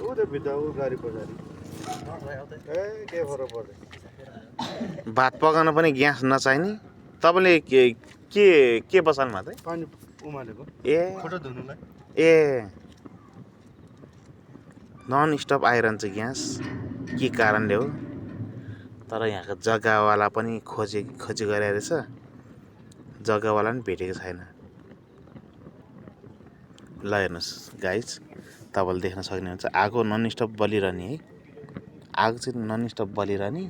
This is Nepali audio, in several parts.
ऊ त भित्र ऊ गाडी पछाडि ए के फरक पर्दैन। भात पकाउन पनि ग्यास नचाहिने। तपाईँले के बसाल्नु भएको थियो? पानी उमालेको ए फोटो धुनुलाई। ए नन स्टप आइरहन्छ ग्यास के कारणले हो? तर यहाँको जग्गावाला पनि खोजी गरेको रहेछ, जग्गावाला पनि भेटेको छैन। ल हेर्नुहोस् गाइज, तपाईँले देख्न सक्नुहुन्छ आगो नन स्टप बलिरहने है। आगो चाहिँ नन स्टप बलिरहने,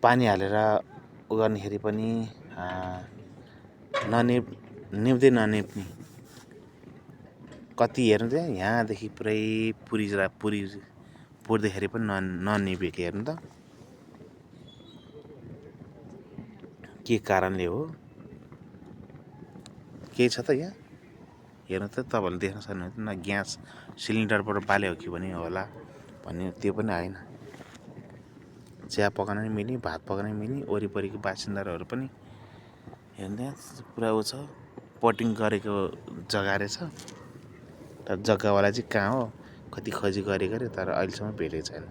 पानी हालेर उ गर्नेखेरि पनि निप्दै ननिप्ने। कति हेर्नु त्यहाँ यहाँदेखि पुरै पुर्दाखेरि पनि ननिपेको हेर्नु त के कारणले हो? केही छ त यहाँ हेर्नु त, तपाईँहरूले देख्न सक्नुहुन्छ। न ग्यास सिलिन्डरबाट बाल्यो कि भने होला भन्ने, त्यो पनि आएन। चिया पकाउन पनि मिल्ने, भात पकाउन पनि मिल्ने। वरिपरिको बासिन्दाहरू पनि हेर्नु त्यहाँ पुरा ऊ छ, पटिङ गरेको जग्गा रहेछ। तर जग्गावाला चाहिँ कहाँ हो? कति खोजी गरे तर अहिलेसम्म भेटेको छैन।